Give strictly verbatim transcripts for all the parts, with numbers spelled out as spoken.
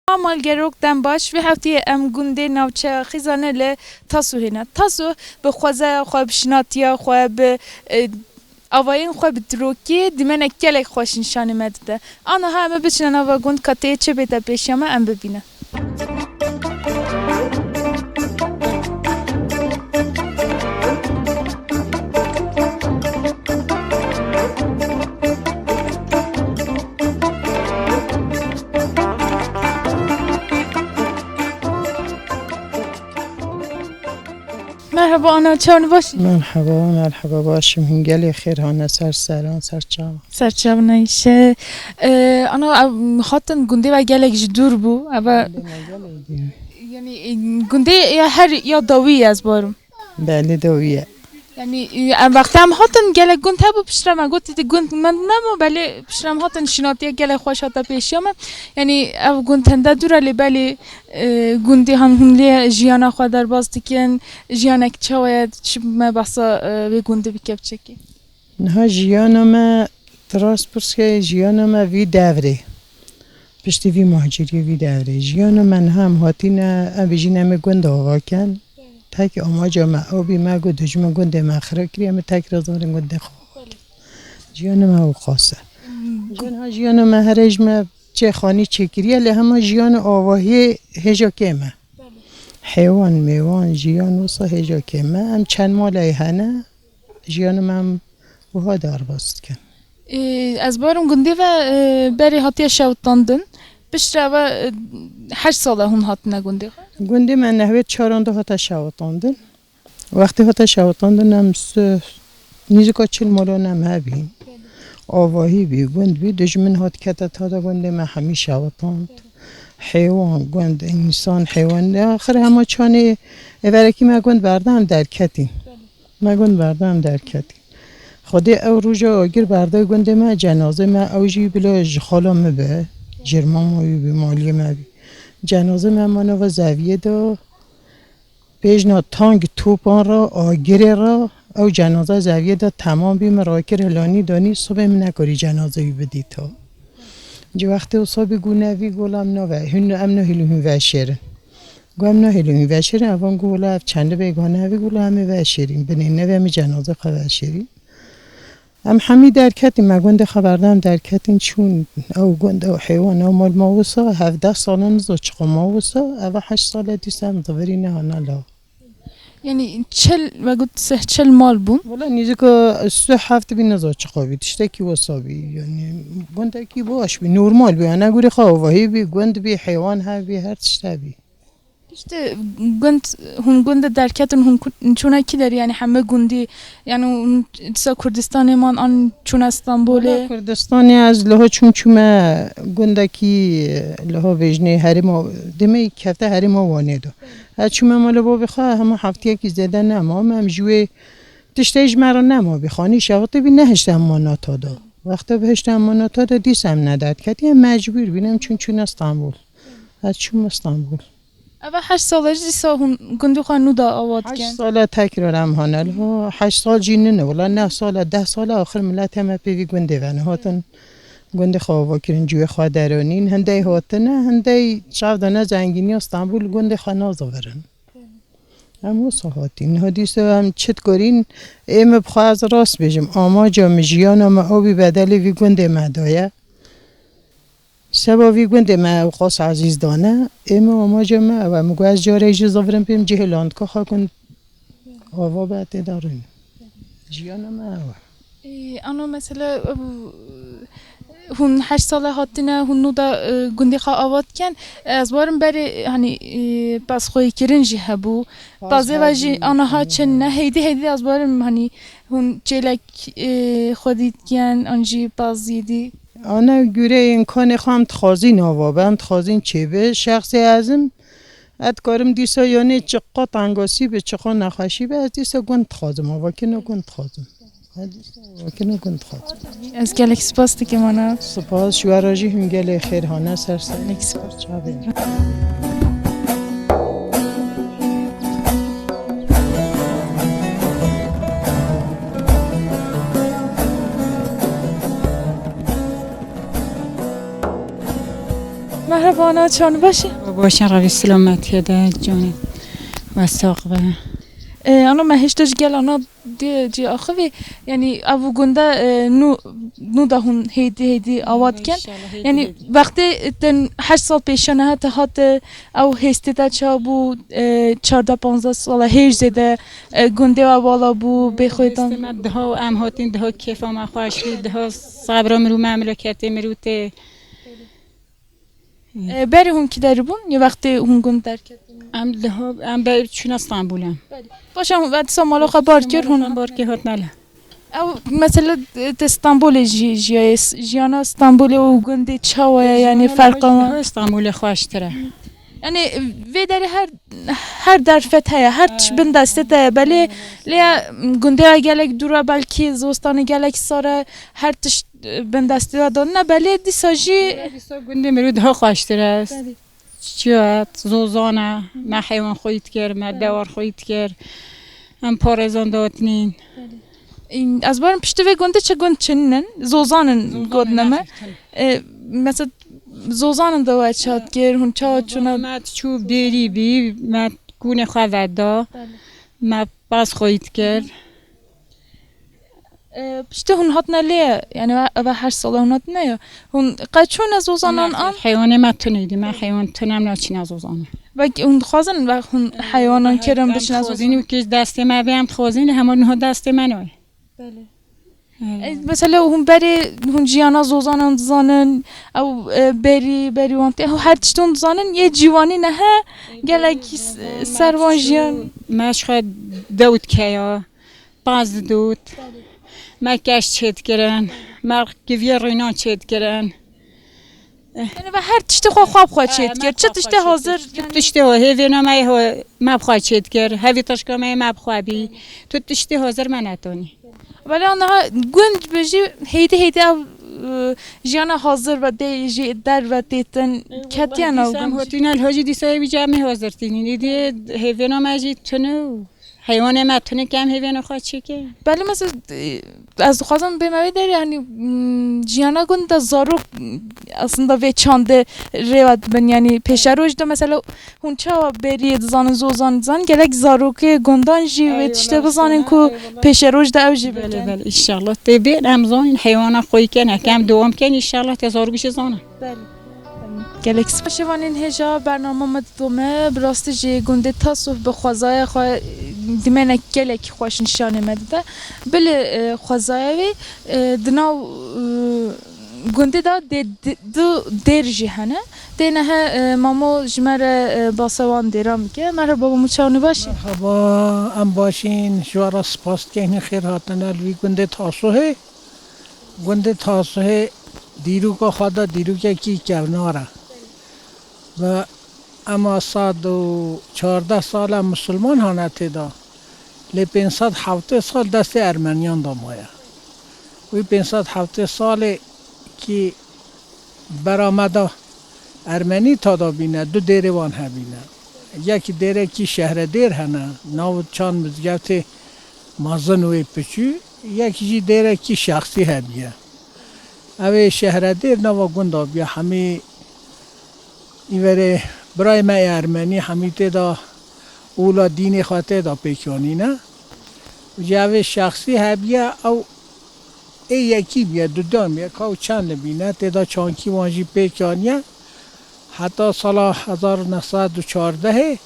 Merhaba malgerok, dem baş. Vê heftiyê em gundê navçeya Xîzanê li Taso hêne. Taso bi xwezaya xwe, bi şinatiya xwe, bi, e, avayên xwe, bi dirokî dimenek gelek xweş nîşanê me dide. Aniha em ê biçine nava gund, ka tê çi bête pêşiya me, em bibînin. Merhaba ana, çawan baş? Merhaba, merhaba, başim. Hûn gelê xêr hane ser seran, ser çavan. Ser çavan Ayşe. Ee, ana, em hatin gundê ve gelek ji dûr bû. Eve Gundê me gelek dûr. Yani, e, gundê ya her ya dawî ez barim. Belê dawî ye. Yani, e, em wextê em hatin gelek gund hebû, piştre me got, "Dî gund me nema," belê piştre em hatin şinatiye gelek xweş hate pêşiya me. Yani, ev gund hende dûr e lê belê, e, gundê han hûn lê jiyana xwe derbas dikin, jiyanek çawa ye, çi me behsa, e, vê gundê bike biçekê. Niha jiyana me, tu rast pirs kê, jiyana me vî devrê. Piştî vî muhaciriyê vî devrê. Jiyana me niha em hatîne, em bêjîne em ê gund ava ken. Tekî amaca me ew bî, me got dijmin gundê me xirab kiriye, em ê tekrar zarin gundê xwe. Jiyana me ew xas e. Ji niha jiyana me here ji me çê xanî çêkiriye, lê hema jiyana avahiyê hêja kêm e. Heywan, mêwan, jiyan wisa hêja kêm e. Em çend maleyê hene, jiyana me em wiha derbas dikin. Ê, ez barim gundê ve, e, berê hatiye şewitandin. Piştre ve, e, heşt sal e hûn hatine gundê xwe? Gundê me nehwê çaran de hate şewitandin. Wextê hate şewitandin em si-, nîzika çil mala nem hebîn. Avahî bî, gund bî, dijmin hat kete tada gundê me hemî şewitand. Heywan, gund, însan, heywan. Axir hema çanê êverekî me gund berdan derketîn. Me gund berdan derketî. Xwedê ew roja agir berdayî gundê me, cenazê me ew jî bila ji xala min be, ji mama wî bî, maliyê me bî. Cenazê me ma nava zeviyê de, pêjna tang topan re, agirê re, ew cenaze zeviyê de temam bî, min rakir hilanî danî, sibê min nekarî cenazê wî bidîta. Ji wextê wisa bî gûne vî gola em nave, hûn em nahêlin hûn veşêrin. Got, "Em nahêlin wî veşêrin." Evan got, "Wela ev çende bêgane evî." Got, "Wela em ê veşêrîn. Binê neve em ê cenazê xwe veşêrîn." Em hemî derketîn, me gundê xwe berdan derketîn, çûn ew gund, ew heywan, ew mal ma wisa, hevdeh sal e niza çiqa ma wisa, eva heşt sal e dîsa em zivirî nehana la. Yani çel, ve got se çel mal bûn. Wela nîzika sih heft bî niza çiqa bî, tiştekî wisa bî. Yani gundekî baş bî, normal bî. Ana gurê xwe avahî bî, gund bî, heywan hebî, her tişt hebî. Piştî gund, hûn gund derketin, hûn ku-, çûne kî derê, yani heme gundî, yani hûn dîsa Kurdistanê man an çûne Stenbolê? Wela Kurdistanê ez liha çûm çûme gundekî liha vêjnê herêma, demê kefte herêma Wanê de. Ez çûme mala bavê xwe, hema heftiyekî zêde nema, em ji wê tiştê ji me re nema bî, xanî şewitî bî, nehişte em manata de. Wexta bihişte em manata de, dîsa em nederketî, em mecbûr bîn, em çûn çûne Stenbol. Ez çûm Stenbol. Eva heşt sal e jî dîsa hûn gundê xwe nû da ava dikin? Heşt sal e tekrar em hane li va. Heşt sal jî nîne, wela neh sal e, deh sal e, axir miletê me pê vî gundê ve ne. Hatin gundê xwe ava kirin, cihê xwe deranîn. Hindey hatine, hindey çav dane zengîniya Stenbol, gundê xwe nazivirin. Em wisa hatîn. Niha dîsa em çi dikarîn? Ê min bi xwe ez rast bêjim. Amaca min, jiyana min ew bî bedelê vî gundê me daye. Seba vî gundê me ew qas ezîz dane. Ê min amaca me ew e. Min got ez carek jî zivirim pêm cihê landika xwe gund ava be tê de rûn. Jiyana me ew e. Ee, ano mesela, e, hûn heşt sal e hatine, hûn nû da, e, gundê xwe ava dikin. Ez barim berê, hani, e, pezxweyîkirin jî hebû. Pez Pezê ve jî hebû, anaha çi ne, heydî heydî ez barim, hani, hûn çêlek, e, xwedî dikin, an jî pez zîdî. Ana gure îmkanê xwe em dixwazîn ava be, em dixwazîn çêbe. Şexsê ez im, ez dikarim dîsa yanê çiqa tengasî be, çiqa nexweşî be, ez dîsa gund dixwazim, avakirina gund dixwazim. Ez dîsa avakirina gund dixwazim. Ez gelek spas dikim ana. Spas, ji we re jî hûn gelê xêr hane ser ser. Gelek spas. Çavê. Merhaba ana, çawan baş e? Başin, Rabî selametiyê de canê we sax be. E, ana me hişte ji gel ana dê cî axivî, yanî ev gund e, nû, nû da hûn hêdî hêdî awa dikin. Yanî wextê te heşt sal pêşiya niha te hate, ew hêstê te çawa bû, e, çardeh panzdeh sala hêj zêde, e, gundê we bala bû, bêxwedan. Hêstê me diha em hatin, diha kêfa me xweş bî, diha sabra mir û memleketê mir û tê. E, berê hûn kî derî bûn? Ya wextê hûn gund derketin? Em diha, em berê çûne Stenbolê. Belê. Paşa hûn, ve dîsa mala xwe bar kir, hûn bar kir, hatine li. Ew mesele, e, te Stenbolê jî, jiyayê, jiyana Stenbolê û gundê çawa ye, yanî ferqa wan? Stenbolê xweştir e. Yanî, e, vê derê her, her derfet heye, her tişt bin destê te ye. Belê, lê ya, m, gundê ya gelek dûr e, belkî zivistanê gelek sar e, her tişt, e, bin destê we danine. Belê dîsa jî Dîsa gundê mirov daha xweştir e. Belê. Çiçî ye, zozan e, me heywan xweyî dikir, me dewar xweyî dikir. Em parêzan datinîn. Belê. În, ez barim piştî vê gundê çi gund çinîn in? Zozan in, gotine me. E, mesela, zozan in de we çi hat kir, hûn çawa çûna? Me çû bêrî bî, me kûnê xwe veda. Belê. Me paz xweyî dikir. E, piştî hûn hatine lê, yanî, ve, ve her sala hûn hatine ya. Hûn qe çûne zozanan an? Heywanê me tune dî, me heywan tune, em naçîne zozanan. Belkî hûn dixwazin ve hûn heywanan kirin biçine zozanan? Em dixwazin û kêş destê me bê, em dixwazin, hema niha destê me nayê. Belê. E, mesela hûn berê, hûn jiyana zozanan dizanin, ew, e, berî, berî wan tê, ew her tişt hûn dizanin, yê ciwanî nehe, gelek s-, ser wan jiyan. Me ji xwe dewt keya, paz didot, me keş çêdikirin, me kiviyê rînan çêdikirin. Yanî ve her tiştê xwe, xwe bi xwe çêdikir. Çi tiştê hazir? Tu tiştê ho, hêvêna me ho, me bi xwe çêdikir. Hevî tişka me yê me bi xwe bî. Tu tiştê hazir me netonî. Belê niha gund bi jî hêdî hêdî ev, e, jiyana hazir ve dê jî derve têtin ketiye nav gund. Dîsa em hotîne li hojî dîsa ê wî cem ê hazir tînî. Êdî hêvêna me jî tune û Heywanê me tune ke em hêvêna xwe çêke. Belê mesela, e, ez dixwazim bême wê derê, yanî, m, jiyana gund de zarok, m, aslında vê çandê rêve dibin, yanî pêşeroj de mesela hûn çawa beriyê dizanin, zozan dizanin, gelek zarokê gundan jî vê tiştê bizanin ku pêşeroj de ew jî bikin. Belê, belê, înşallah. Tê bên em zanin heywana xweyî ken, em dewam ken, înşallah te zarok jî zanin. Belê. Gelek spas. Şevanên hêja bernama me didome, bi rastî jî gundê Tasoh bi xwezaya xwe dimênek gelekî xweş nîşanê me dide. Bilê, e, xwezaya wê, e, di nav, e, gundê de dê, di, du dêr jî hene. Têne he, e, mamo ji me re, e, basa wan dêran bike. Merhaba mamo, çawan û baş î? Merhaba, em baş în, ji we re spas dikeyn, xêr hatine li vî gundê Tasohê. Gundê Tasohê dîroka xwe de dîrokekî kevnar e. Ve ema sed û çardeh sal e misilman hane tê de. Lê pênc sed heftê sal destê ermeniyan de maye. Wî pênc sed heftê salê kî bera me de ermenî tada bîne, du dêrê wan hebîne. Yekî dêrekî şehredêr hene, nav çand mizgeftê mezin wê piçû, yek jî dêrekî şexsî hebiye. Ew ê şehredêr nava gunda biye, hemî îverê birayê me ê ermenî hemî tê de ola dînê xwe tê de pêkanîne. Ji ev ê şexsî hebiye, ew ê yekî biye, dudan biye, ka ew çend li bîne, tê de çankî wan jî pêkaniye. Heta sala hezar û neh sed û çardehê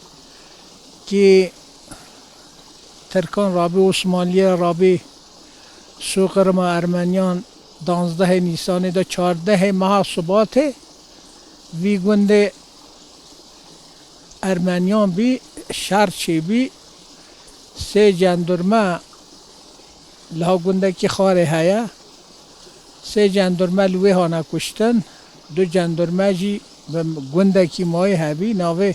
kî Tirkan rabî, Osmanliyê rabî, Sûqirma Ermeniyan danzdehê Nîsanê de çardehê meha Sibatê vî gundê Ermeniyan bî, şer çêbî, sê cendirme li ha gundekî Xarê heye, sê cendirme li wê hane kuştin, du cendirme jî bi gundekî mayî hebî, navê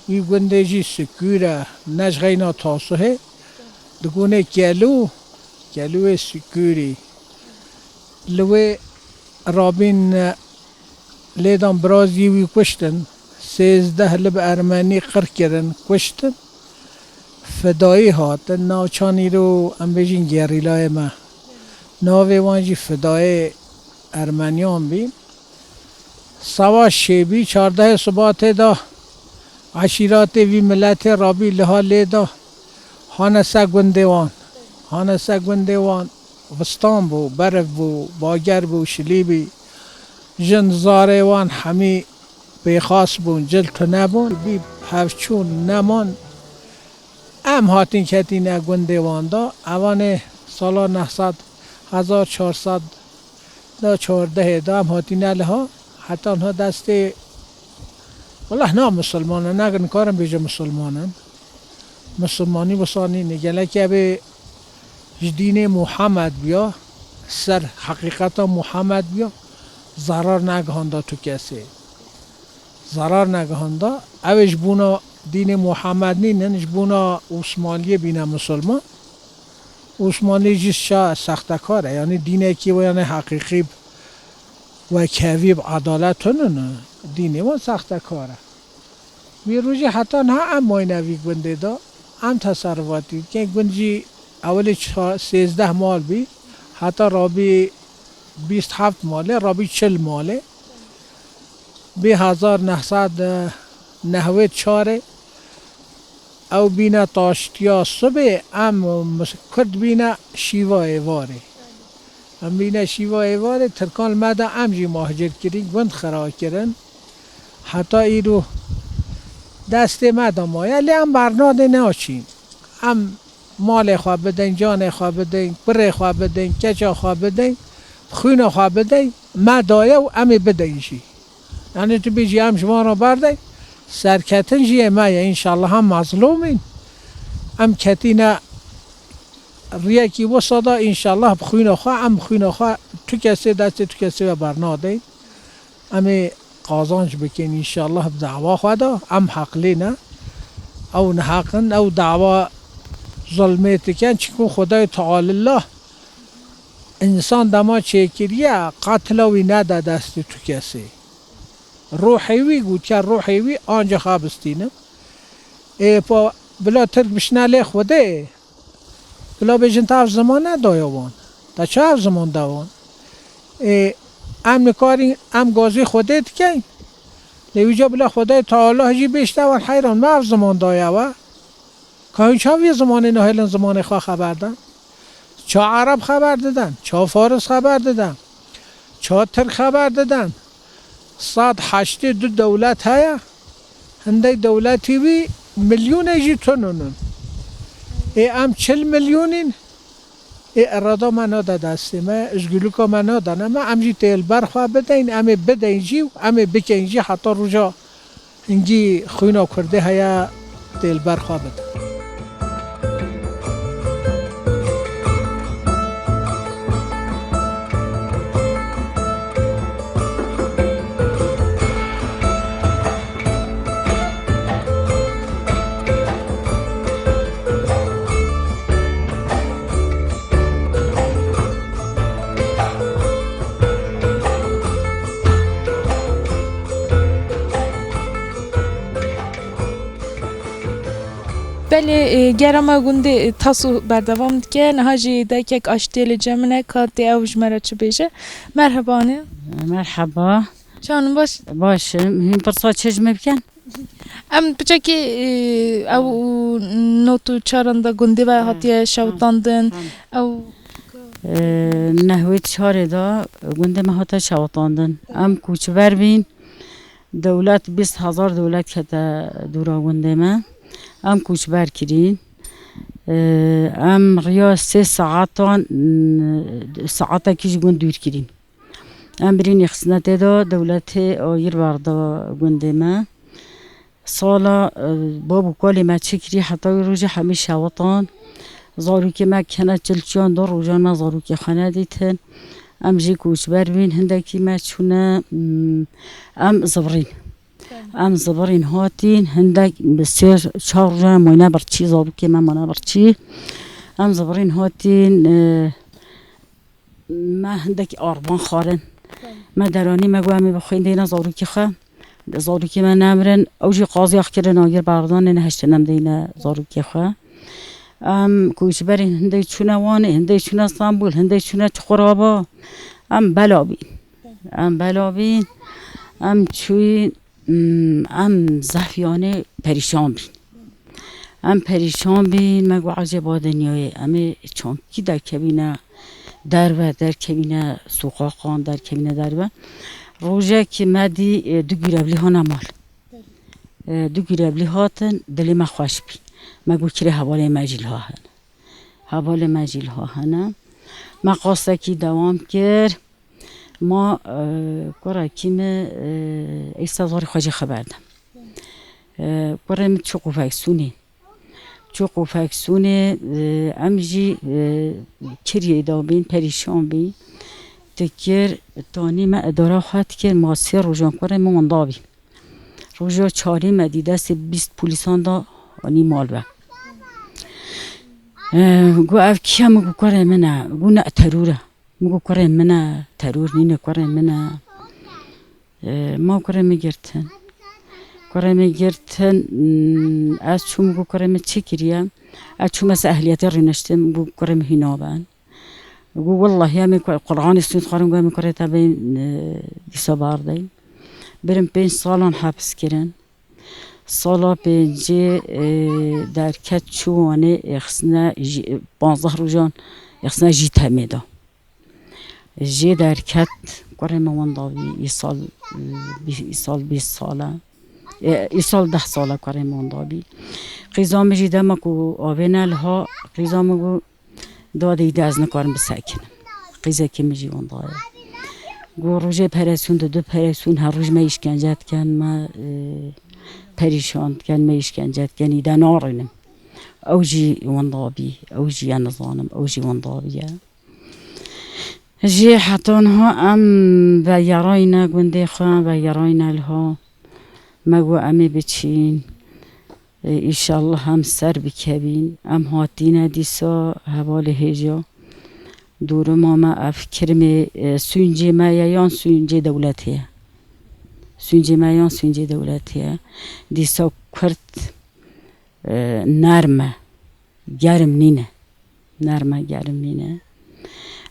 wî gundê jî Sikûr e, ne ji xeyna Tasuhê, di gunê Kelû, Kelûyê Sikûrî. Li wê rabîn lêdan birazî wî kuştin, sêzdeh li bi ermenî qir kirin, kuştin. Fidayî hatin, navçan îro em bêjin gerîlayê me. Navê wan jî fidayê ermeniyan bî. Savaş çêbî, çardehê Sibatê de eşîratê vî miletê rabî liha lê da. Hane se gundê wan. Hane se gundê wan. Vistan bû, beriv bû, bager bû, şilî bî. Jin zarê wan hemî pêxas bûn, cil tune bûn. Bî hevçûn neman. Em hatîn ketîne gundê wan da. Evanê sala neh sed, hezar çar sed da çardehê da em hatîne liha. Heta niha destê, wela na misilman in, ne nikarim bêjim misilman in. Misilmanî wisa nîne. Gelekê bê ji dînê Muhammed biya, ser heqîqeta Muhammed biya, zarar negihanda tu kesê. Zarar negihanda. Ew ê ji bona dînê Muhammed nînin, ji bona Osmanliyê bîne misilman. Osmanlî jî şa sextekar e. Yanî dînekî wê, yanî heqîqî bi, wek hevî bi edalet tune ne. Dînê wan sextekar e. Vî rojî heta niha em mayne vî gundê de. Em teserrufatî dikin. Gund jî ewilî ça-, sêzdeh mal bî. Heta rabî bîst heft malê, rabî çil malê. Bî hezar neh sed nehwêd çarê ew bîne taştiya sibê, em mis-, Kurd bîne şîva êvarê. Em bîne şîva êvarê, Tirkan li me de em jî mahcir kirî, gund xira kirin. Heta îro destê me de maye, lê em bernadê neaçîn. Em malê xwe bidin, canê xwe bidin, kurê xwe bidin, keça xwe bidin, xwîna xwe bidin, me daye û em ê bidin jî. Yanî tu bêjî em ji van re berdin, serketin jî yê me ye, înşallah em mezlûm in. Em ketîne riyekî wisa de, înşallah bi xwîna xwe, em bi xwîna xwe tu kesê destê tu kesê we bernadin. Em ê qazanc bikin înşallah bi dawa xwe de. Em heqlî ne. Ew neheq in, ew dawa zulmê dikin. Çimkû Xwedayê Teala însan dema çêkiriye, qetla wî nede destê tu kesê. Ruhê wî gotiye, ruhê wî ancax a bistînim. Ê pa, bila Tirk bişne lê Xwedê. Bila bêjin te ev ziman nedaye wan. Te çi ev ziman da wan? Ê, em nikarîn, em gazî Xwedê dikeyn. Lê wîca bila Xwedayê Teala jî bêjte wan heyran me ev ziman daye we. Ka hûn çawa vî zimanê nahêlin zimanê xwe xeber dan? Ça Ereb xeber didin, ça Faris xeber didin, ça Tirk xeber didin. Sed heştê du dewlet heye. Hindek dewletî wî milyonê jî tununun. Ê em çil milyonîn. Ê irada me nade destê me, özgürlüka me nadane me, em jî tê li ber xwe bideyn, em ê bideyn jî û em ê bikeyn jî heta roja hingî xwîna Kurdê heye tê li ber xwe bide. Belê, e, gera me gundê, e, taso berdewam dike. Niha jî dayikek aştiyê li cem min e, ka tê ew ji me re çi bêje. Merheba, anî. Merheba. Çawan in, baş? Baş im. Hûn pirsa çi ji me bikin? Em piçekî, e, ew not û çaran de gundê ve hatiye şewitandin. Ew, e, nehwê çarê de gundê me hate şewitandin. Em koçber bîn. Dewlet bîst hezar dewlet kete dûra gundê me. Em koçber kirîn. E, em riya sê saetan, saetekî ji gund dûr kirîn. Em birînê xistine tê de, dewletê ayir berda gundê me. Sala, e, bab û kalê me çi kirî, heta wî rojê hemî şewitan. Zarokê me kene çilçiyan du rojan me zarokê xwe nedîtin. Em jî koçber bîn, hindekî me çûne, mm, em zibirîn. Em zibirîn hatîn, hindek bi sê çar rojan mayne birçî, zarokê me mane birçî. Em zibirîn hatîn, e, Me hindekî arvan xwarin. Me deranî me got, em ê bixwîn deyne zarokê xwe. Zarokê me nemirin. Ew jî qaziyax kirin, agir berdanê nehiştin em deyne zarokê xwe. Em koçberên hindê çûne Wanê, hindê çûne Stenbul, hindê çûne Çukuraba. Em bela bîn. Em bela bîn. Em çûyîn, mm, em zehf yanê perîşan bîn. Em perîşan bîn, me got, "Ecêba dinyayê, em ê çankî derkevîne derve, derkevîne soqaqan, derkevîne derve." Rojekî me dî, e, du gîrevlî hane mal. E, du gîrevlî hatin, dilê me xweş bî. Me got, "Kirê hevalê me jî liha hene." Hevalê me jî liha hene. Me qasekî dewam kir. Ma, e, kurekî min, e, êsta zarê xwe jê xeber da. E, kurê min çû qûfeksûnê. Çû qûfeksûnê, e, em jî, e, kiriyê da bîn, perîşan bîn. Dikir, tanî me edara xwe dikir, ma sê rojan kurê min wenda bî. Roja çarê me dî destê bîst polîsan da anî mal ve. E, got, "Ev kî ye?" Min got, "Kurê min e." Got, "Ne, teror e." Min got, "Kurê min e, teror nîne, kurê min e." E, ma kurê min girtin. Kurê min girtin, mm, ez çûm, min got, "Kurê min çi kiriye?" Ez çûme ser ehliyetê rûniştim, min got, "Kurê min hîna ben." Got, "Wellahî em ê ku-, Qur'anê sûnd xwarin, got em ê kurê te bên, e, dîsa bardeyîn." Birin pênc salan hepis kirin. Sala pêncê, e, derket çû Wanê, êxisne jî, panzdeh rojan êxisne jî temê da. Jê derket, kurê min wenda bî, îsal, e, bî-, îsal bîst sal e. E, îsal deh sal e kurê min wenda bî. Qîza min jî dema ku avêne liha, qîza min got, "Dadê, îdî ez nikarim bisekinim." Qîzekî min jî wenda ye. Got, "Rojê peresûn didu, peresûn her roj me îşkence dikin, me, e, perîşan dikin, me îşkence dikin, îdî narînim." Ew jî wenda bî, ew jî ye nizanim, ew jî wenda bî ye. Jê heta niha em vegerayne gundê xwe, em vegerayne liha. Me got, "Em ê biçîn." E, îşallah em ser bikevîn. Em hatîne dîsa hevalê hêja. Duruma me ev kirmê, e, sûncê me ye yan sûncê dewletê ye? Sûncê me yan sûncê dewletê ye? Dîsa kurd, e, nerm e, germ nîne. Nerm e, germ nîne.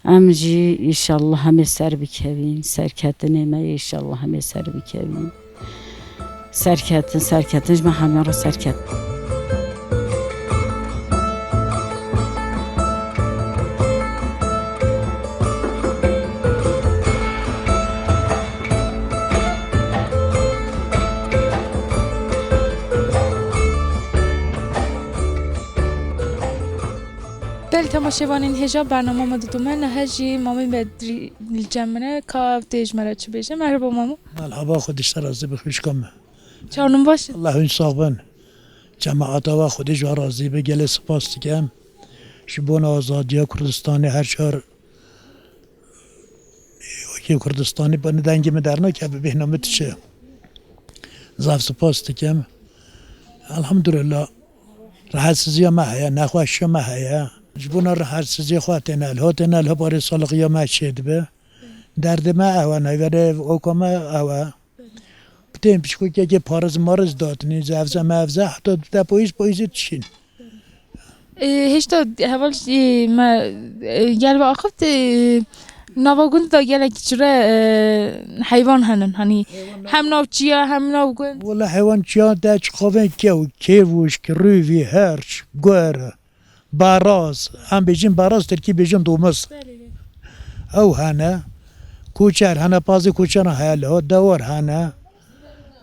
Em jî îşallah em ê ser bikevîn, serketinê me îşallah em ê ser bikevîn. Serketin, serketin, ji me hemiyan re serketin. Belê temaşevanên hêja, bernama me didome, niha jî Mamê Bedrî li cem min e, ka ev tê ji me re çi bêje. Merhaba Mamo. Merhaba, Xwedê ji te razî be xwişka me. Çawan in, baş in? Allah hûn sax bin. Cemaeta we Xwedê ji we razî be, gelê spas dikim. Ji bona azadiya Kurdistanê her çar Wekî Kurdistanî bini dengê min dernakeve, bêhna min diçe. Zaf spas dikim. Elhamdulillah. Rehetsiziya me heye, nexweşiya me heye. Ji bona rehetsiziya xwe têne liho, têne liho barê salixiya me çêdibe. Derdê me ew e, neyverê oka me ew e. Bi tên pişkokekê pariz mariz datinî, zevze mevze, heta dide poyîz, poyîzê dişîn. Ê, hêşta heval, ê, me, ê, gel ve axifte, ê, nava gund de gelek çire, ê, heywan henin. Hani hem nav çiya, hem nav gund. Wala heywan çiya de çixavên kew, kêvûşk, rûvî, herç, guer, baraz. Em bêjin baraz, tirkî bêjin domuz. Ew hene. Koçer hene, pazê koçeran heye li ho, dewar hene.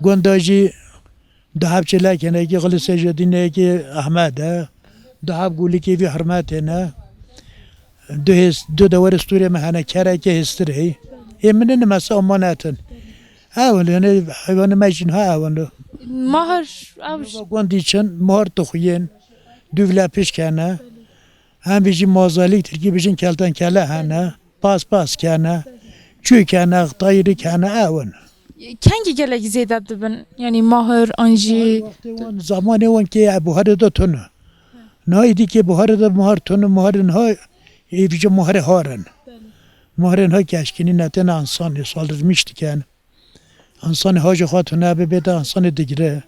Gunda jî du heb çêlek hene, yekî Xilî Seycedîn e, yekî Ehmed e. Du heb gulikê vî hurmetê ne. Du hês-, du dewerê stûrê me hene, kereke hêstirê. Ê min nime se emanet in. Ew in, hene heywanê me jî niha ew in. Mahir, ew Nava gundî çin, mahir dixuyên. Du vile pişk hene. Em vî jî mazalî, tirkî bijin keltenkele hene. Paspas kene, çû kene, tayîrik hene, ew in. Kengî gelek zêde dibin, yanî mahir an jî? Wextê wan, zamanê wan kê buharê de tune. Niha êdî kê buharê de mahir tune, maharê niha êvîca maharê har in. Maharê niha keşkînî ne têne insanê, salirmîş dikin. Însanê hajê xwe tune bibe de însanê digire.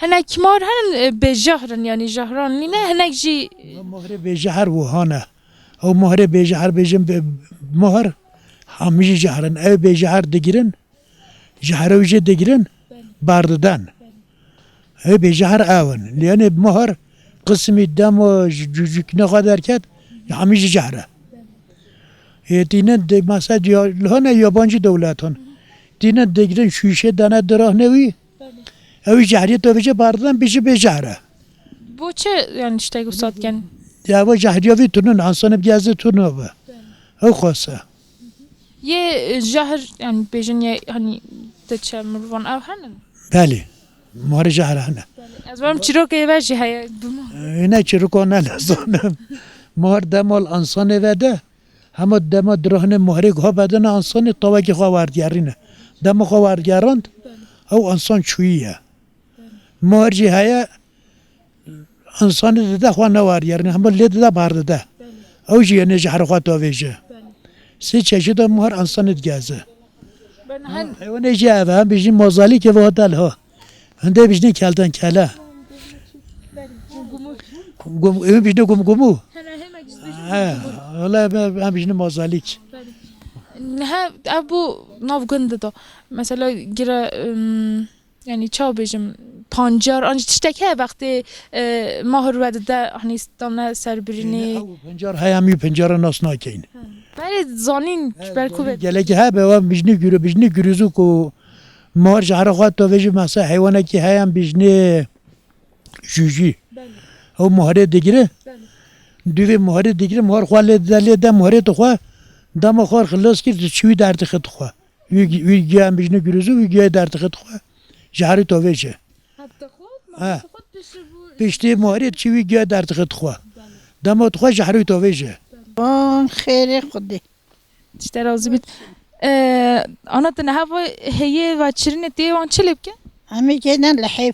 Hinek mar henin, e, bêjehr in, yanî jehran nîne, hinek jî. Mohrê bêjehr wiha ne. Ew mohrê bêjehr bêjin be-, mohr, hemî jî jehr in. Ew bêjehr digirin, Jehra wî jê digirin, bar didin. Ew bêjehr ew in. Lê yanê mohar qisimî dema ji cûcikine xwe derket, hemî ji jehr e. Ê tînin di, mesela diya-, li hane yabancî dewletan. Tînin digirin şûşe dane dirahnê wî. Ew jî jehriyê tavêje bar didin, bêje bêjehr e. Bo çi yani tiştek wisa dikin? Ewa jehriya vî tune ne, insanê bi gezê tune be. Ew xwese. Yê jehr yani bêjin yê hani diçe mirovan ew henin? Belê. Moharê jehr hene. Ez berim çîrokê ve jî heye bima. Ê, ne çîroka ne nizanim. Mohar dema li insanê ve de, hema dema dirahnê moharê guha bedene insanê tawekî xwe werdigerîne. Dema xwe werdigerand, ew insan çûyî ye. Mohar jî heye, insanê dide xwe newerdigerîne, hema lê dide bar dide. Ew jî yenê jehrê xwe tavêje. Sê çeşîda mohar insanê digeze. Ben her Heywanê jî ev, hem bijî mazalîkê ve hate li ha. Hindê bijî keltenkele. Gum, ew bijî gumgumû. He, wala em, em bijî mazalîk. Niha ev bû nav gund de. Mesela gire, ım, yani çawa bêjim, pancar, an jî tiştek heye wextê, e, mahir we dide, hani dane ser birînê. Ew pancar heye, em wî pancara nas nakeyin. Berê zanîn, ber ku be. Gelekî hebe, em bijî gürü, bijî gürüzû ku mahir jehra xwe tavêje, mesela heywanekî heye, em bijî jûjî. Ew moharê digire. Dûvê moharê digire, mohar xwe lê de, lê de moharê dixwe. Dema xwe xilas kir, diçû wî derdixî dixwe. Wî, wî giya em bijî gurûzû, wî giya derdixî dixwe. Jehrî tavêje. Heta xwe, Ha. Xwe pişt bû. Piştî moharê diçû wî giya derdixî dixwe. Dema dixwe jehrî tavêje. Van xêrê Xwedê. Tişte razî bît. Ee, ana te niha va heyê veçirînê tê wan çi lê bike? Em ê keynen lihêv.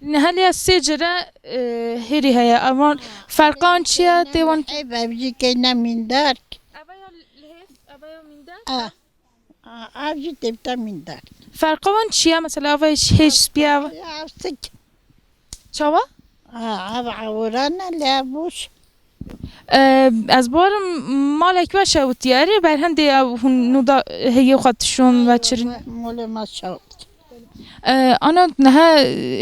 Niha lê sê cire, e, hêrî heye. Evan ferqan çi ye tê wan? Lihêv, ev jî keyne mîndark. Eva ya lihêv, eva ya mîndar? Ah. Ah, ev jî tê bite mîndar. Ferqa wan çi ye? Mesela eva hêj spî ye, eva. Ya sik. Çawa? Ah, ev ewran e, lê ev boş. Ee, ez barim malek we şewitiye. Erê berhendê ew hûn nûda heyê xwe tişon veçirin. Molê me şewit. Ee, ana niha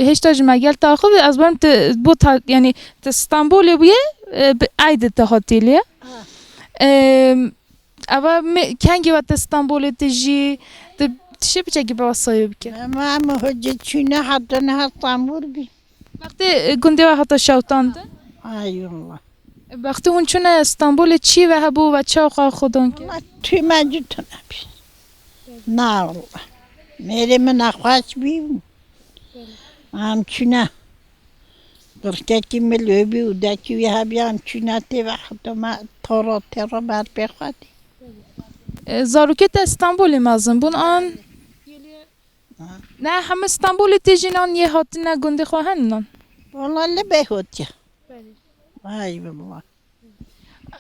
hêşta ji me gel taxivî, ez barim tu bo ta, yani tu Stenbolê bûye, e, bi eydê te hatî lê. Ha. Ee, Eva me, kengî we te Stenbolê te jî, te tişê biçekî bi wesayê bike. Ema em hocê çûne heta niha Stenbol bî. Wextê, e, gundê we hata şewtandin? Ay wallah. Wextê hûn çûne Stenbolê çî ve hebû ve çaw xwe xwedan kir? Wala tû me cû tune bî. Na wallah. Mêrê min nexweş bî. Em çûne. Qirkekî min li wê bî û dekî wî hebî em çûne tê ve heta me toro têro ber pê xwe dî. E, zarokê te Stenbolê mezin bûn an? Ha. Ne heme Stenbolê tê jîn an yê hatine gundê xwe henin an? Wala li bê hotiye. Belê. Ay wallah.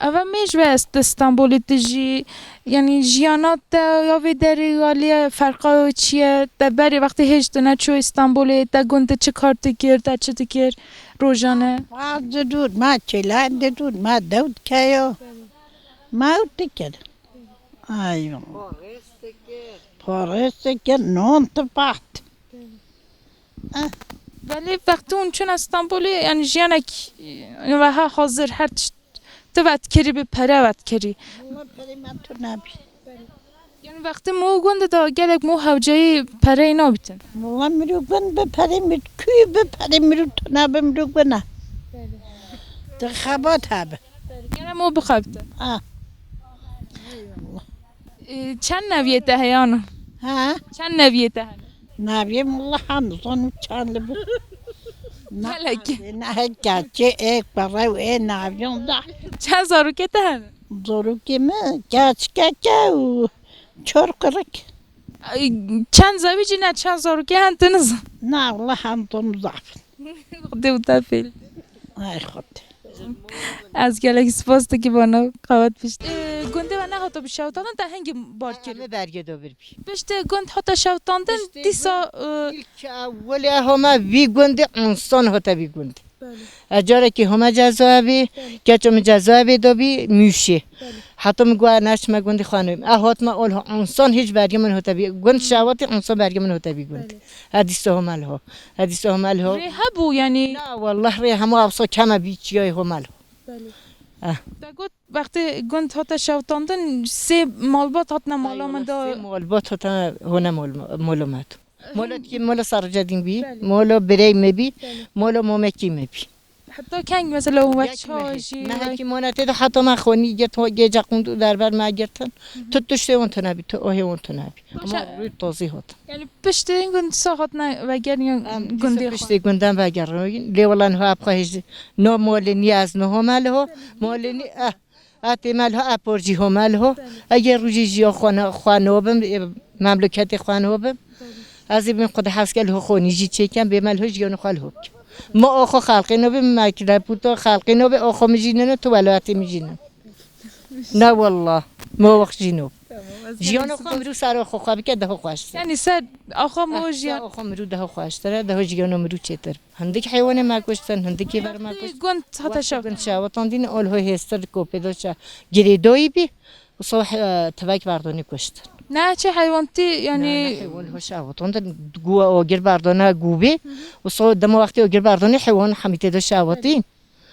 Eva mêj ve ez di Stenbolê tu jî, yanî jiyana te ya vê derê ya lê ferqa wê çi ye? Te berê wextê hêj tu neçûyî Stenbolê, te gund de çi kar dikir, te çi dikir rojane? Ma didûr, ma çêlan didûr, ma dew dikeyo. Ma ew dikir. Ay. Parêz dikir, non dipat. Eh. Belê wextê hûn çûne Stenbolê, yani jiyanek, e, weha hazir her tişt tu vetkirî bi pere vetkirî. Wala perê me tu nebî. Yani wextê mo gund de gelek mo hewceyî pereyê nabîtin. Wala mirov gund bi perê mir, kû bi perê mirov tu nabe mirov gund e. Tu xebat hebe. Gere mo bixebite. Ah. E, çend neviyê te heye ana? Ha? Çend neviyê te hene? Naviyê min wala hem zanim çend li bi. Gelek. Ne heke çi ê kurew ê naviyan da. Çend zarokê te hene? Zarokê min keçkeke û çar kurik. Ay, çend zewicî ne, çend zarokê hen tu nizan? Na wala hem zanim zaf. Xwedê û te fêl. Ay Xwedê. Ez gelek spas dikî bana qewet pişt. Ee, gundê we nehata bi şewtandin te hingî bar kir? Em bergê do bir bî. Piştê gund hata şewtandin dîsa, e, ilk ewwelê homa vî gundê insan hata vî gundê. Belê. Ez carekî homa cezaevê, belê, keça min cezaevê de bî, Mûşê. Belê. Heta min got, "Ez naçime gundê xwe nûm." Ez hatime ol onsan hiç bergê min hote bî. Gund şawatî, onsan bergê min hote bî gund. Belê. Ez dîsa homa li ho. Ez dîsa homa li ho. Rê hebû, yanî? Na, wallah rê hemû ewsa keme bî çiyayê homa li ho. Belê. Eh. Te got, wextê gund hate şewitandin, sê malbat hatine mala min de. Sê malbat hatine hone mol-, mola me de. Mola dikê mola Sarıcedîn bî, belê, mola birey me bî, belê, mola momekî me bî. Heta keng mesela hûn wek çay jî? Mehekî mane tê de heta me xwenî girt, gêca qûnd û derber me girtin. Hı hı. Tu tiştê wan tune bî, tu ohê wan tune bî. Ama rûy tozî hat. Yanî piştê gund sa hatine vegerin gundê xwe? Em dîsa piştê gundan vegerin. Lê wela niha epxa hêj no molê nî ez niho me liho. Molê nî, eh. A tê me liho, a por jî ho me liho. Belê. Eger rûjî jî xwe ne-, xwe nobim, ê, memleketê xwe nobim. Belê. Ez ê bin xwe de heskê liho xonî jî çêkem, bê me liho jiyana xwe liho bikim. Ma oxo xelqê nobê, me kileputo xelqê nobê, oxo min jî nene, tu welatê min jî nene. Ne wallah, ma wext jî nob. Tamam, ez jiyana xwe mirû ser oxo xwe bike, daha xweştir. Yanî ser oxo ma jiyan. Oxo mirû daha xweştir e, daha jiyana mirû çêtir. Hindik heywanê me kuştin, hindikî ver me kuştin. Gund hate şew. Gund şewitandin, ol ho hêstir di kopê de şe-, girêdoyî bî, û so, e, tivek berdonî kuştin. Ne çi heywan tî, yanî? Ne, ne, heywan ho şewitandin, gu-, ogir berdona gûbî, û so dema wextê ogir berdonî heywan hemî tê de şewitîn.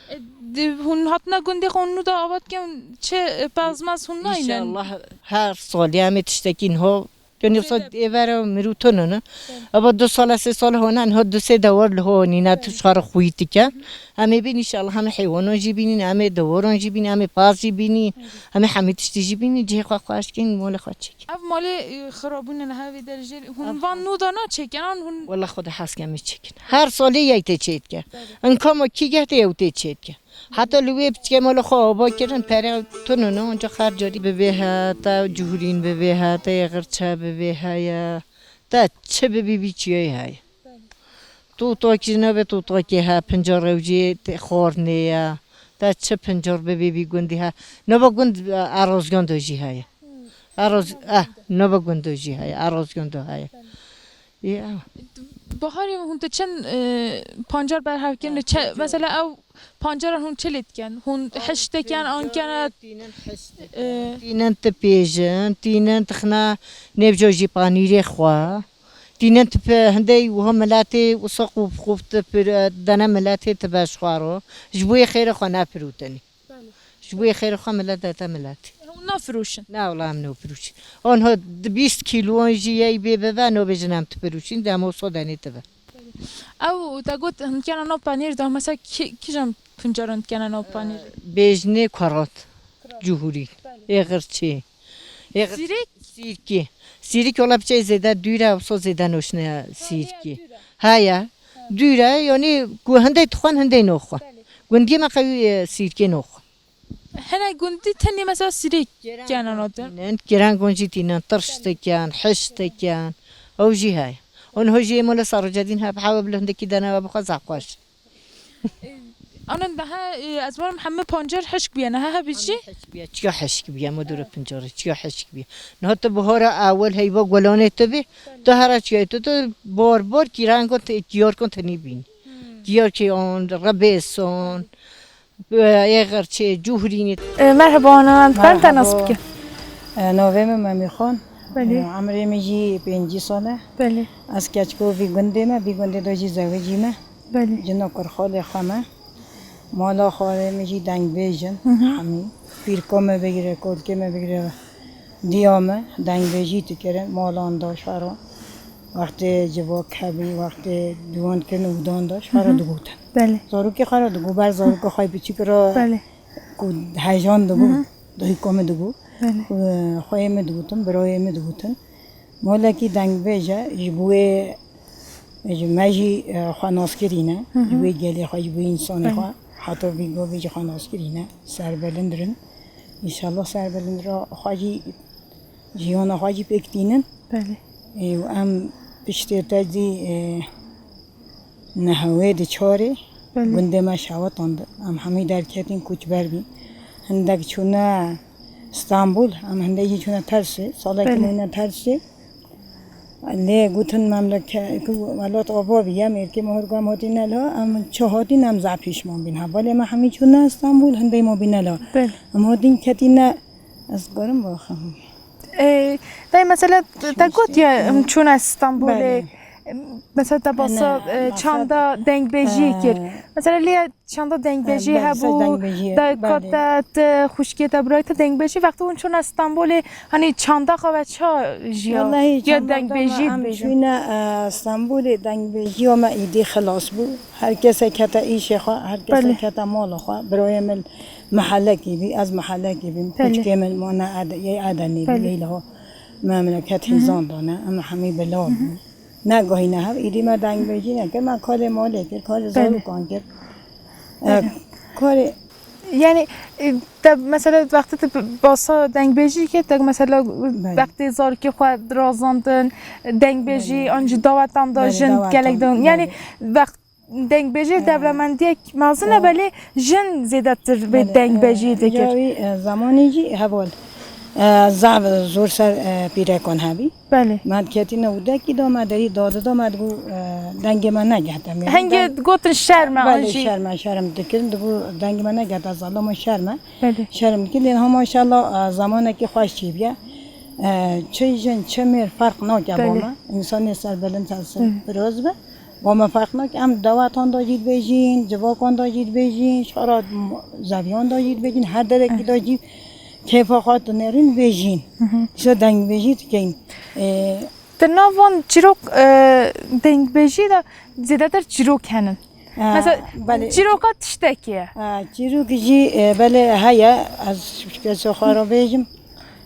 E, di, hûn hatine gundê xwe, hûn nû de ava dikin, çi, e, pezmez hûn nayînin? Înşallah her salê em ê tiştekî niho Yanî wisa êvera mirû tune ne. Eva du sala, sê sala hone, niha du sê dewar li ho nîne, tu çar xwî dike. Em ê bîn înşallah, em ê heywanan jî bînîn, em ê dewaran jî bînîn, em ê paz jî bînîn, em ê hemî tiştî jî bînîn, cihê xwe xweş kîn, molê xwe çêkin. Ev malê, e, xirabûne niha vê derê jê, hûn van nû da naçêkin, an hûn? Wela xwe de hez ke em ê çêkin. Her salê yek tê çêdike. Belê. Inka ma kî geh tê ew tê çêdike. Heta li wê piçkê mala xwe ava kirin, pere tune ne, onca her carî bibê he, te cihurîn bibê he, te yê xirçe bibê heye, te çi bibî bî çiyayê heye. Belê. Tûtakî nebe tûtakê he, pincar ew jî tê xwarnê ye, te çi pincar bibî bî gundî he. Nebe gund, e, Erozgan de jî heye. Hmm. Eroz-, eh, nebe gund de jî heye, Erozgan de heye. Belê. Ya. Baharê hûn te çend, e, pancar berhev kirin? Çe-, mesela ew pancaran hûn çi lê dikin? Hûn hişt dikin, an kene, tînin hişt dikin, e, tînin dipêjin, tînin dixine nêvca jî panîrê xwe. Tînin dipe hindey wiha miletê wisa qûf qûf dipir-, dene miletê dibe ji xwe ro. Ji bo yê xêrê xwe nepirûtinî. Belê. Ji bo yê xêrê xwe milet dete miletê. Hûn nafiroşin? Na wela em nopirûşin. Onho di bîst kîloan jî yey bê bibe, nobêjin em dipiroşin, de em o so denê dibe. Ew te got hindkena nav penêr de, mesela kî-, kîjan pincaran dikene nav penêr? Bêjinê Kurat, Cihûrî, Êxirçî. Êxir-, Sîrek? Sîrkî. Sîrkî wela piçê zêde dûr e, wisa zêde noşne sîrkî. Heye. Dûr e, yanî ku hindê dixwin, hindê noxwin. Belê. Gundiyê me qewî, e, sîrkê noxwin. Hinek gundî tenê mesela sîrek kenen hatin. Tînin, kirengon jî tînin, tirş dikin, hiş dikin. Ew jî heye. Onho jî mola Sarıcedîn hebe, hewe bi hindekî dene we bixwe zehf xweş. Anan daha, e, ez barim heme pancar hişk bûye, niha hebî jî? Hişk bûye, çiya hişk bûye, modura pancarê, çiya hişk bûye. Niha tu bihara ewil heyva gulanê tu bî, tu hera çiyayê tu, tu bar bar kirengon te, kiyarkon tenî bîn. Hmm. Kiyarkê on, rebêson, Êxirçê, Cûhurînê. E, merheba, ana, em dikarin te nas bikin? E, navê min Memîxan. Belê. E, emrê min jî pêncî sal e. Belê. Ez keçko vî gundê me, vî gundê de jî zewicî me. Belê. Cina kurxalê xwe me. Mala xalê min jî dengbêj in. Hı hı. Hemî. Pîrka me bigire, kolkê me bigire. Diya me dengbêjî dikirin, malan da şero. Wextê civak hebî, wextê diwan kirin û dan da şero digotin. Belê. Zarokê xwe re digo, ber zaroka xwe yê piçûk re ku hejan digo, dayika min digo. Belê. Ku xweyê min digotin, birayê min digotin. Molekî dengbêj e, ji bo wê, ji me jî, e, xwe nas kirîne, ji wê gelê xwe, ji bo însanê xwe, heta vî gavê jî xwe nas kirîne, serbilind rin. Înşallah serbilind ra xwe jî, jiyana xwe jî pêk tînin. Belê. Ê, û em piştê te zî, e, nehewê di çarê, belê, gundê me şewitand. Em hemî derketin koçber bîn. Hindek çûne Stenbul, em hindek jî çûne Tersê. Salekî, belê, me ne Tersê. Lê gotin memleke-, ku welat ava bî, em êrkê me hurga em hatîne la, em çi hatîn em zaf pîşman bîn. Hevalê me hemî çûne Stenbol, hindê me bîne la. Belê. Em hatîn ketîne, ez karim baxim. Ê, dayê, mesela, te gotiye, em çûne Stenbolê. Belê. Mesela, te basa, Ne, e, masa-, çanda dengbêjiyê kir. E. Mesela, lê çanda dengbêjî E, be-, ser hebû, dengbêjiyê, dayika belê. te, te, xwişkê te, birayê te dengbêjî, wextê hûn çûne Stenbolê, hani çanda xwe ve ça jiya? Wellahî, Ya çanda dengbêjî me em dibêjin. çûne, e, Stenbolê, dengbêjiya me îdî xilas bû. Her kesek kete îşê xwe, her kesek Belê. kete mala xwe. Birayê min mehelekî bî, ez mehelekî bîm. Belê. Piçkê min mane Ede-, yê Edenî bî, Belê. lê ho memleket Hı hı. hîzan dane. Em hemî bila Hı hı. bûn. Negahîne hev, îdî me dengbêjî nekir, me karê malê kir, karê Belê. zarokan kir. E, Belê. karê Yani, e, te mesela wextê te basa dengbêjî kir, te mesela Belê. wextê zarokê xwe dirazandin, dengbêjî, Belê. an jî dawetan da Belê, jin dawetan, gelek da. Yani, belê. wext dengbêjî E. dewlemendiyek mezin e, E. belê jin zêdetir bê Belê, dengbêjî e, dikir. ya wî, e, zamanî jî heval, e, zaf zor ser, e, pîrekan hebî. Belê. Me ketîne û dekî da me derî dadida me digo, e, dengê me negehte. Hingê deng- gotin şerm e, Belê, an jî. şerm e, şerm dikirin. Digo dengê me negehte, zalama şerm e. Belê. Şerm dikin. Lê ha maşallah, e, zamanekî xweş çêbiye. E, çi jin, çi mêr ferq nake Belê. bo me. Însanê serbilind, ser Belê. piroz be. Bo me ferq nake. Em dawetan da jî dibêjin, civakan da jî dibêjin, şara m-, zeviyan da jî dibêjin, her derekî Eh. da jî kêfa xwe dinêrin, dibêjin. Hı hı. Îşte dengbêjî dikeyin. E, Di nav van çîrok, e, dengbêjî de zêdetir çîrok henin. E, Mesela belê. çîroka tiştekî ye. E, çîrok jî, e, belê heye, ez kesê xwe re bêjim.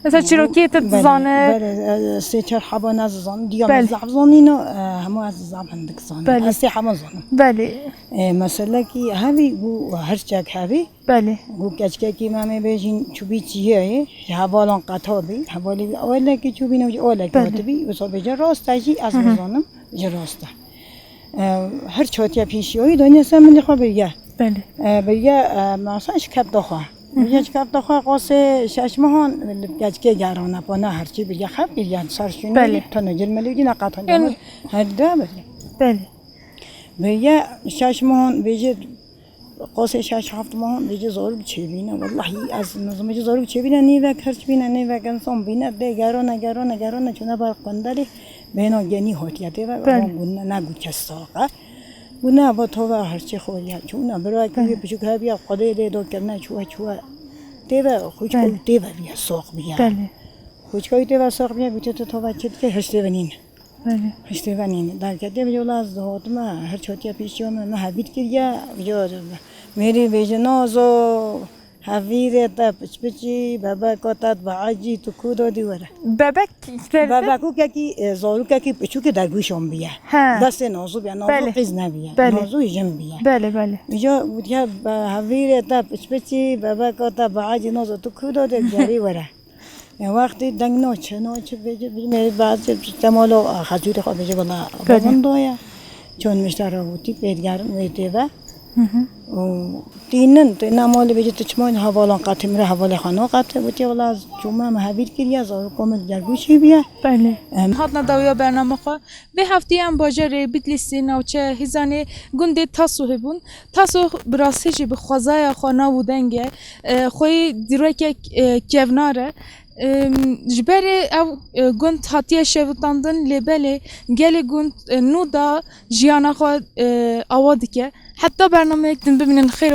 Mesela çîrokê te Belê, dizane. belê, e, sê çar heba ne zizanim. Diya me Belê. zaf zanîno, e, hemû ez zaf hindik zanim. Belê. Ez sê heba zanim. Belê. E, meselekî hevî bû, her çek hevî. Belê. Got keçikekî me, em ê bêjin çûbî çiyayê, ji hevalan qeta bî, hevalê wî olekî çûbî, ne olekî Belê. hatibî, wisa bêje rast e jî, ez Hı hı. nizanim, ji rast e. E, her çatiya pêşiya wî daniye ser milê xwe biriye. Belê. E, biriye, e, mesela ji kefta xwe. Hı hı. Biriye ji kefta xwe qasê şeş mehan li keçikê gerane, pana herçî biriye xev kiriye, ser şûnê Belê. wî, tene cilmê wî neqetand. Yanî Her du biriye. Belê. Biriye şeş mehan bêje Qasê şeş heft mehan dibêje zarok çêbîne. Wellahî ez nizam bêje zarok çêbîne, nêvek hirç bîne, nêvek insan bîne, dê gerane, gerane, gerane çûne ber qundelê. Bêhna genî hatiye tê ve, Belê. van gune, ne got kes saxe. Gune ba tova hirçê xoriye. Çûne birayekî Belê. wê piçûk hebiye, qudê lê do kirine, çûwe, çûwe. Tê ve, xwîçka Belê. wî tê ve biye, sax biye. Belê. Xwîçka wî tê ve sax biye, gotiye tu tova çi dike, hirç tê ve nîne. Belê. Hiştê ve nîne. Derketê vêca wela ez dihatime, her çatiya pêşiya me, me hevîr kiriye, vêca mêrî bêje nazo, hevîrê te piç piçî, bebeka te bi ecî, tu ku dadî were. Bebek kî derdi? Bebekokekî, e, zarokekî piçûkê dergûşan biye. He. Destê nazo biye, nazo Belê. qîz nebiye. Belê. Nazo jin biye. Belê, belê. Vêca gotiye, be-, hevîrê te piç piçî, bebeka te bi ecî nazo, tu ku dadî gerî were. E, wextê deng naçe, naçe, vêce, vêce, me bazı temalo, a, xezûrê xwe vêce, wela, Belê. bavin doye. Çon miştara wî tî pêdigerin wê tê ve. Hı hı. Û tînin, tê ne malê vêce, tu çima hevalan qetê, mire hevalê xwe naqete. Wê tê, wela, çûme me hevîr kiriye, zarokê min gergûşî biye. Belê. Em. Hatina dawiya bername xwe. Vê heftê em bajarê Bitlîsê, navçeya Hîzanê, gundê Tasohê bûn. Tasoh bi rastî jî bi xwezaya xwe, nav û deng e, e, xweyî dîrokek, e, kevnar e. Em, ji berê ew, e, gund hatiye şewitandin, lê belê gelê gund, e, nû da jiyana xwe, e, awa dike. Heta bernameyek din bimînin, xêr.